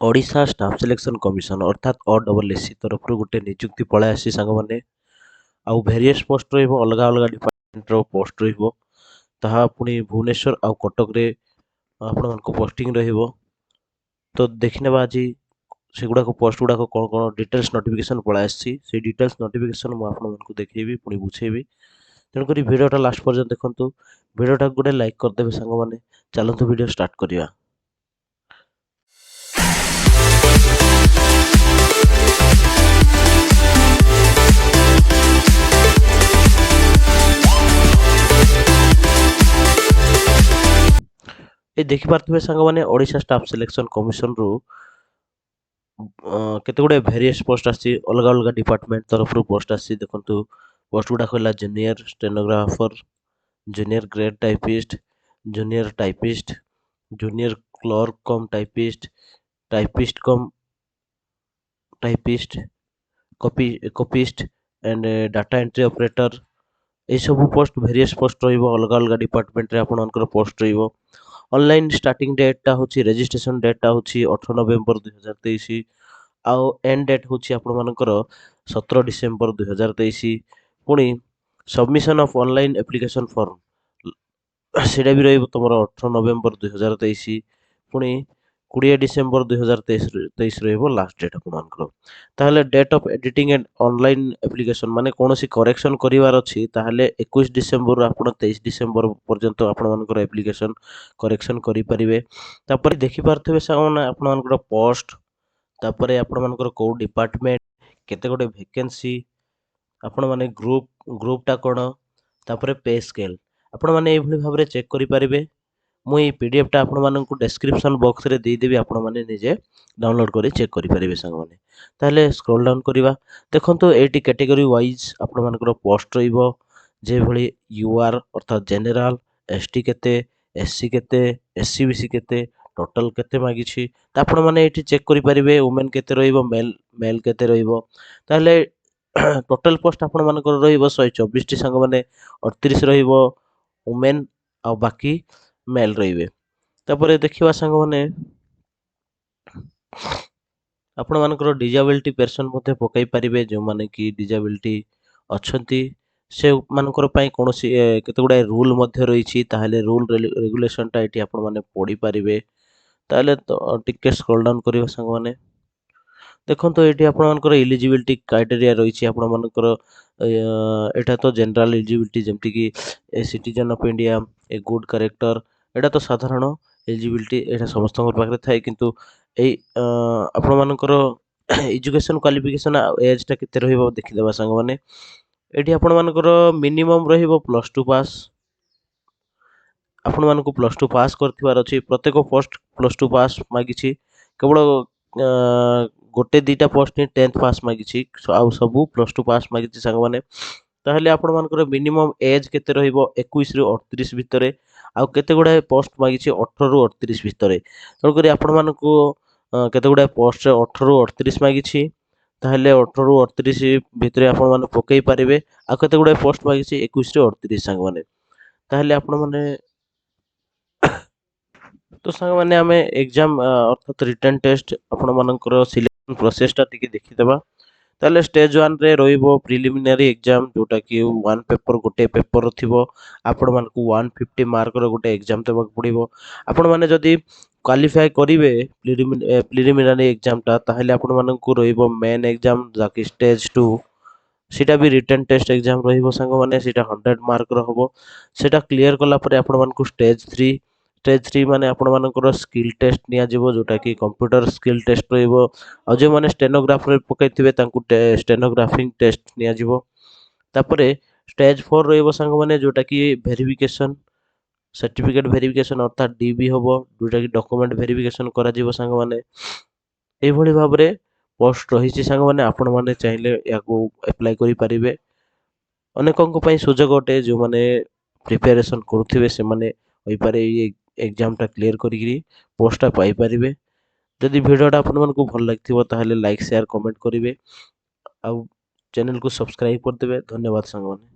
Odisha staff selection commission ଅର୍ଥାତ୍ OSSC ତରଫରୁ ଗୋଟେ ନିଯୁକ୍ତି ପଳାଇ ଆସିଛି ସାଙ୍ଗମାନେ। ଆଉ ଭେରିୟସ୍ ପୋଷ୍ଟ ରହିବ, ଅଲଗା ଅଲଗା ଡିପାର୍ଟମେଣ୍ଟର ପୋଷ୍ଟ ରହିବ। ତାହା ପୁଣି ଭୁବନେଶ୍ୱର ଆଉ କଟକରେ ଆପଣମାନଙ୍କୁ ପୋଷ୍ଟିଂ ରହିବ। ତ ଦେଖିନେବା ଆଜି ସେଗୁଡ଼ାକ ପୋଷ୍ଟ ଗୁଡ଼ାକ କ'ଣ କ'ଣ ଡିଟେଲ୍ସ ନୋଟିଫିକେସନ୍ ପଳାଇ ଆସିଛି। ସେଇ ଡିଟେଲ୍ସ ନୋଟିଫିକେସନ୍ ମୁଁ ଆପଣମାନଙ୍କୁ ଦେଖେଇବି, ପୁଣି ବୁଝେଇବି। ତେଣୁକରି ଭିଡ଼ିଓଟା ଲାଷ୍ଟ ପର୍ଯ୍ୟନ୍ତ ଦେଖନ୍ତୁ। ଭିଡ଼ିଓଟାକୁ ଗୋଟେ ଲାଇକ୍ କରିଦେବେ ସାଙ୍ଗମାନେ। ଚାଲନ୍ତୁ, ଭିଡ଼ିଓ ଷ୍ଟାର୍ଟ କରିବା। ଏ ଦେଖିପାରୁଥିବେ ସାଙ୍ଗମାନେ, ଓଡ଼ିଶା ଷ୍ଟାଫ୍ ସିଲେକ୍ସନ୍ କମିଶନରୁ କେତେ ଗୁଡ଼ିଏ ଭେରିୟସ୍ ପୋଷ୍ଟ ଆସିଛି। ଅଲଗା ଅଲଗା ଡିପାର୍ଟମେଣ୍ଟ ତରଫରୁ ପୋଷ୍ଟ ଆସିଛି। ଦେଖନ୍ତୁ, ପୋଷ୍ଟ ଗୁଡ଼ାକ ହେଲା Junior Stenographer, Junior Grade Typist, Junior Typist, Junior Clerk cum Typist, Typist cum Typist, Copyist and Data Entry Operator। ଏଇସବୁ ପୋଷ୍ଟ, ଭେରିୟସ୍ ପୋଷ୍ଟ ରହିବ। ଅଲଗା ଅଲଗା ଡିପାର୍ଟମେଣ୍ଟରେ ଆପଣଙ୍କର ପୋଷ୍ଟ ରହିବ। ଅନଲାଇନ୍ ଷ୍ଟାର୍ଟିଂ ଡେଟ୍ଟା ହେଉଛି, ରେଜିଷ୍ଟ୍ରେସନ୍ ଡେଟ୍ଟା ହେଉଛି 18 ନଭେମ୍ବର 2023 ଆଉ ଏଣ୍ଡ ଡେଟ୍ ହେଉଛି ଆପଣମାନଙ୍କର 17 ଡିସେମ୍ବର 2023। ପୁଣି submission of online application form, ସେଇଟା ବି ରହିବ ତୁମର 18 ନଭେମ୍ବର 2023। ପୁଣି 20 ଡିସେମ୍ବର 2023 ରହିବ ଲାଷ୍ଟ ଡେଟ୍ ଆପଣମାନଙ୍କର। ତାହେଲେ date of editing and online application, ମାନେ କୌଣସି କରେକ୍ସନ୍ କରିବାର ଅଛି, ତାହେଲେ 21 ଡିସେମ୍ବରରୁ ଆପଣ 23 ଡିସେମ୍ବର ପର୍ଯ୍ୟନ୍ତ ଆପଣମାନଙ୍କର ଆପ୍ଲିକେସନ୍ କରେକ୍ସନ୍ କରିପାରିବେ। ତାପରେ ଦେଖିପାରୁଥିବେ ସାଙ୍ଗମାନେ, ଆପଣମାନଙ୍କର ପୋଷ୍ଟ, ତାପରେ ଆପଣମାନଙ୍କର କେଉଁ ଡିପାର୍ଟମେଣ୍ଟ, କେତେ ଗୋଟେ ଭେକେନ୍ସି, ଆପଣମାନେ ଗ୍ରୁପଟା କ'ଣ, ତାପରେ ପେ ସ୍କେଲ୍, ଆପଣମାନେ ଏଇଭଳି ଭାବରେ ଚେକ୍ କରିପାରିବେ। ମୁଁ ଏଇ ପିଡିଏଫ୍ଟା ଆପଣମାନଙ୍କୁ ଡେସ୍କ୍ରିପସନ୍ ବକ୍ସରେ ଦେଇଦେବି, ଆପଣମାନେ ନିଜେ ଡାଉନଲୋଡ଼୍ କରି ଚେକ୍ କରିପାରିବେ ସାଙ୍ଗମାନେ। ତାହେଲେ ସ୍କ୍ରୋଲ୍ ଡାଉନ୍ କରିବା। ଦେଖନ୍ତୁ, ଏଇଠି କ୍ୟାଟେଗୋରୀ ୱାଇଜ୍ ଆପଣମାନଙ୍କର ପୋଷ୍ଟ ରହିବ, ଯେଭଳି ୟୁଆର୍ ଅର୍ଥାତ୍ ଜେନେରାଲ, ଏସ୍ ଟି କେତେ, ଏସ୍ ସି କେତେ, ଏସ୍ ଇ ବି ସି କେତେ, ଟୋଟାଲ୍ କେତେ ମାଗିଛି। ତ ଆପଣମାନେ ଏଇଠି ଚେକ୍ କରିପାରିବେ, ଓମେନ୍ କେତେ ରହିବ, ମେଲ୍ କେତେ ରହିବ। ତାହେଲେ ଟୋଟାଲ୍ ପୋଷ୍ଟ ଆପଣମାନଙ୍କର ରହିବ 124ଟି ସାଙ୍ଗମାନେ। 38 ରହିବ ଓମେନ୍ ଆଉ ବାକି ମେଲ୍ ରହିବେ। ତାପରେ ଦେଖିବା ସାଙ୍ଗମାନେ, ଆପଣମାନଙ୍କର ଡିଜାବିଲିଟି ପର୍ସନ୍ ମଧ୍ୟ ପକାଇ ପାରିବେ। ଯେଉଁମାନେ କି ଡିଜାବିଲିଟି ଅଛନ୍ତି, ସେମାନଙ୍କର ପାଇଁ କୌଣସି କେତେ ଗୁଡ଼ାଏ ରୁଲ୍ ମଧ୍ୟ ରହିଛି। ତାହେଲେ ରୁଲ୍ ରେଗୁଲେସନ୍ଟା ଏଇଠି ଆପଣମାନେ ପଢ଼ିପାରିବେ। ତାହେଲେ ତ ଟିକେ ସ୍କ୍ରୋଲ୍ ଡାଉନ୍ କରିବା ସାଙ୍ଗମାନେ। ଦେଖନ୍ତୁ, ଏଇଠି ଆପଣମାନଙ୍କର ଇଲିଜିବିଲିଟି କ୍ରାଇଟେରିଆ ରହିଛି ଆପଣମାନଙ୍କର। ଏଇଟା ତ ଜେନେରାଲ ଇଲିଜିବିଲିଟି, ଯେମିତିକି a citizen of India, a good character। ଏଇଟା ତ ସାଧାରଣ ଏଲିଜିବିଲିଟି, ଏଇଟା ସମସ୍ତଙ୍କ ପାଖରେ ଥାଏ। କିନ୍ତୁ ଏଇ ଆପଣମାନଙ୍କର ଏଜୁକେସନ୍ କ୍ୱାଲିଫିକେସନ୍ ଆଉ ଏଜ୍ଟା କେତେ ରହିବ, ଦେଖିଦେବା ସାଙ୍ଗମାନେ। ଏଇଠି ଆପଣମାନଙ୍କର ମିନିମମ୍ ରହିବ +2 ପାସ୍। ଆପଣମାନଙ୍କୁ +2 ପାସ୍ କରିଥିବାର ଅଛି। ପ୍ରତ୍ୟେକ ପୋଷ୍ଟ +2 ପାସ୍ ମାଗିଛି। କେବଳ ଗୋଟେ ଦୁଇଟା ପୋଷ୍ଟ ହିଁ 10th pass ମାଗିଛି, ଆଉ ସବୁ +2 ପାସ୍ ମାଗିଛି ସାଙ୍ଗମାନେ। ତାହେଲେ ଆପଣମାନଙ୍କର ମିନିମମ୍ ଏଜ୍ କେତେ ରହିବ? 21ରୁ 38 ଭିତରେ। ଆଉ କେତେ ଗୁଡ଼ାଏ ପୋଷ୍ଟ ମାଗିଛି 18ରୁ 38 ଭିତରେ। ତେଣୁକରି ଆପଣମାନଙ୍କୁ କେତେ ଗୁଡ଼ାଏ ପୋଷ୍ଟରେ 18ରୁ 38 ମାଗିଛି। ତାହେଲେ 18ରୁ 38 ଭିତରେ ଆପଣମାନେ ପକାଇ ପାରିବେ। ଆଉ କେତେ ଗୁଡ଼ାଏ ପୋଷ୍ଟ ମାଗିଛି 21ରୁ 38 ସାଙ୍ଗମାନେ। ତାହେଲେ ଆପଣମାନେ ତ ସାଙ୍ଗମାନେ, ଆମେ ଏକ୍ଜାମ୍ ଅର୍ଥାତ୍ ରିଟେନ୍ ଟେଷ୍ଟ, ଆପଣମାନଙ୍କର ସିଲେକ୍ସନ୍ ପ୍ରୋସେସଟା ଟିକେ ଦେଖିଦେବା। ତାହେଲେ ଷ୍ଟେଜ୍ ୱାନ୍ରେ ରହିବ ପ୍ରିଲିମିନାରୀ ଏକ୍ଜାମ୍, ଯେଉଁଟାକି ୱାନ୍ ପେପର୍, ଗୋଟେ ପେପର୍ ଥିବ। ଆପଣମାନଙ୍କୁ 150 ମାର୍କର ଗୋଟେ ଏକ୍ଜାମ୍ ଦେବାକୁ ପଡ଼ିବ। ଆପଣମାନେ ଯଦି କ୍ୱାଲିଫାଏ କରିବେ ପ୍ରିଲିମିନାରୀ ଏକ୍ଜାମ୍ଟା, ତାହେଲେ ଆପଣମାନଙ୍କୁ ରହିବ ମେନ୍ ଏକ୍ଜାମ୍, ଯାହାକି ଷ୍ଟେଜ୍ ଟୁ। ସେଇଟା ବି ରିଟେନ୍ ଟେଷ୍ଟ ଏକ୍ଜାମ୍ ରହିବ ସାଙ୍ଗମାନେ। ସେଇଟା 100 ମାର୍କର ହେବ। ସେଇଟା କ୍ଲିୟର କଲା ପରେ ଆପଣମାନଙ୍କୁ ଷ୍ଟେଜ୍ ଥ୍ରୀ। ଷ୍ଟେଜ୍ ଥ୍ରୀ ମାନେ ଆପଣମାନଙ୍କର ସ୍କିଲ୍ ଟେଷ୍ଟ ନିଆଯିବ, ଯେଉଁଟାକି କମ୍ପ୍ୟୁଟର ସ୍କିଲ୍ ଟେଷ୍ଟ ରହିବ। ଆଉ ଯେଉଁମାନେ ଷ୍ଟେନୋଗ୍ରାଫର ପକାଇଥିବେ, ତାଙ୍କୁ ଷ୍ଟେନୋଗ୍ରାଫିଂ ଟେଷ୍ଟ ନିଆଯିବ। ତାପରେ ଷ୍ଟେଜ୍ ଫୋର୍ ରହିବ ସାଙ୍ଗମାନେ, ଯେଉଁଟାକି ଭେରିଫିକେସନ୍, ସାର୍ଟିଫିକେଟ୍ ଭେରିଫିକେସନ୍ ଅର୍ଥାତ୍ ଡିଭି ହେବ, ଯେଉଁଟାକି ଡକୁମେଣ୍ଟ ଭେରିଫିକେସନ୍ କରାଯିବ ସାଙ୍ଗମାନେ। ଏଇଭଳି ଭାବରେ ପୋଷ୍ଟ ରହିଛି ସାଙ୍ଗମାନେ। ଆପଣମାନେ ଚାହିଁଲେ ଏହାକୁ ଆପ୍ଲାଏ କରିପାରିବେ। ଅନେକଙ୍କ ପାଇଁ ସୁଯୋଗ ଅଟେ। ଯେଉଁମାନେ ପ୍ରିପାରେସନ୍ କରୁଥିବେ, ସେମାନେ ହୋଇପାରେ ଏଇ ଏକ୍ଜାମ୍ଟା କ୍ଲିୟର କରିକିରି ପୋଷ୍ଟଟା ପାଇପାରିବେ। ଯଦି ଭିଡ଼ିଓଟା ଆପଣମାନଙ୍କୁ ଭଲ ଲାଗିଥିବ, ତାହେଲେ ଲାଇକ୍, ସେୟାର, କମେଣ୍ଟ କରିବେ ଆଉ ଚ୍ୟାନେଲକୁ ସବସ୍କ୍ରାଇବ୍ କରିଦେବେ। ଧନ୍ୟବାଦ ସାଙ୍ଗମାନେ।